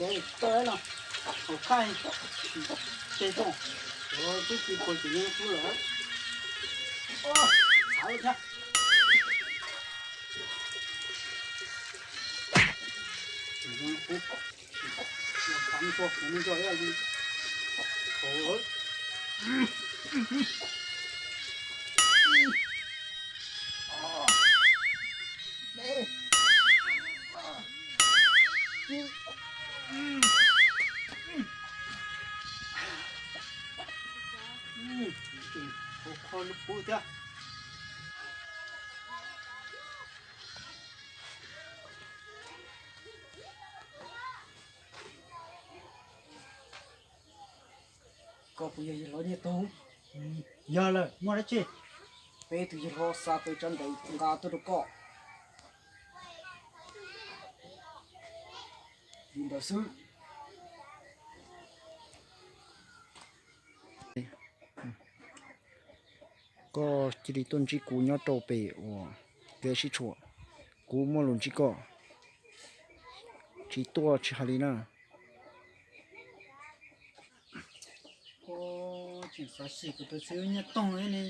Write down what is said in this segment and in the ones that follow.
Tawm no, hauv thaij, ces tau, twb tsis pom ces yeej kub lawm. Txhav thiab. Kub, kub, kub. Kho lub kub thiab. Koj puas yog yawg hlob Nyiaj Toog? Yog lawm, muaj dab tsi? Peb tus yawg hlob xa peb tsab ntawv nqa tuaj rau koj. Li ntawd xwb. Koj cia li tuaj ntsib kuv nyob rau pem uas kev sib tshuam, kuv muaj lus ntsib koj, tsis tuaj tsis hais li na. Tseem xav xyem kuv tus txiv Nyiaj Toog li ne.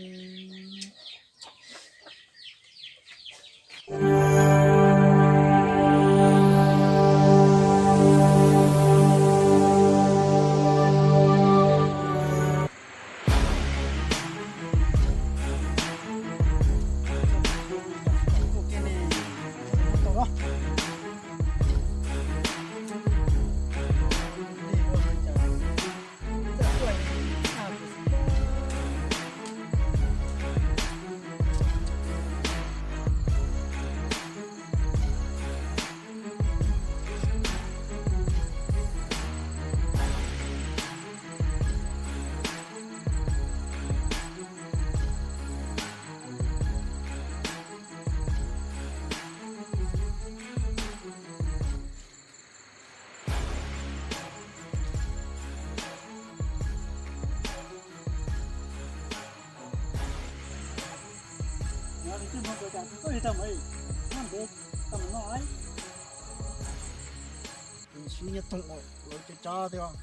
Sib nyiaj toog lawv cov tsav tias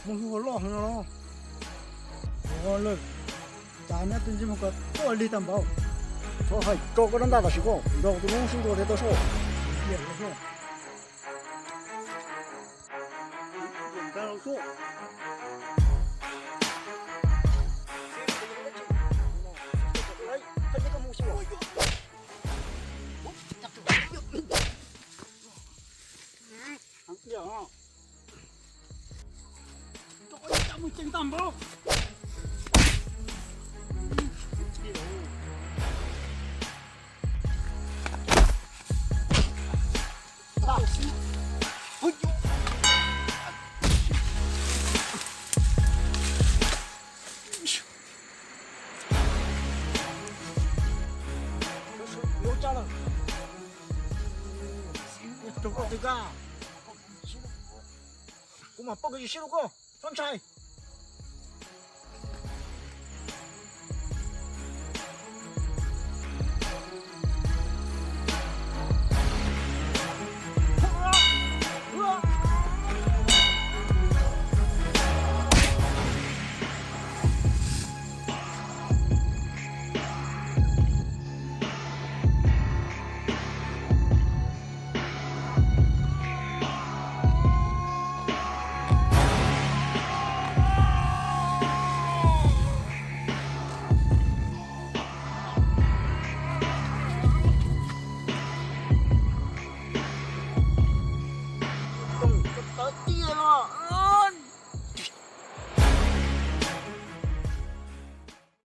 muaj hlub loj heev no los. Ua lawm, cas neb twb ntsej muag ko tuaj lig tag npaum. Txhob hais tso koj rab ntaj tam sim ko nrog tus noob sib ntua thiab tau soj. Kuv mam poj kws sib rau koj, txhob ntshai.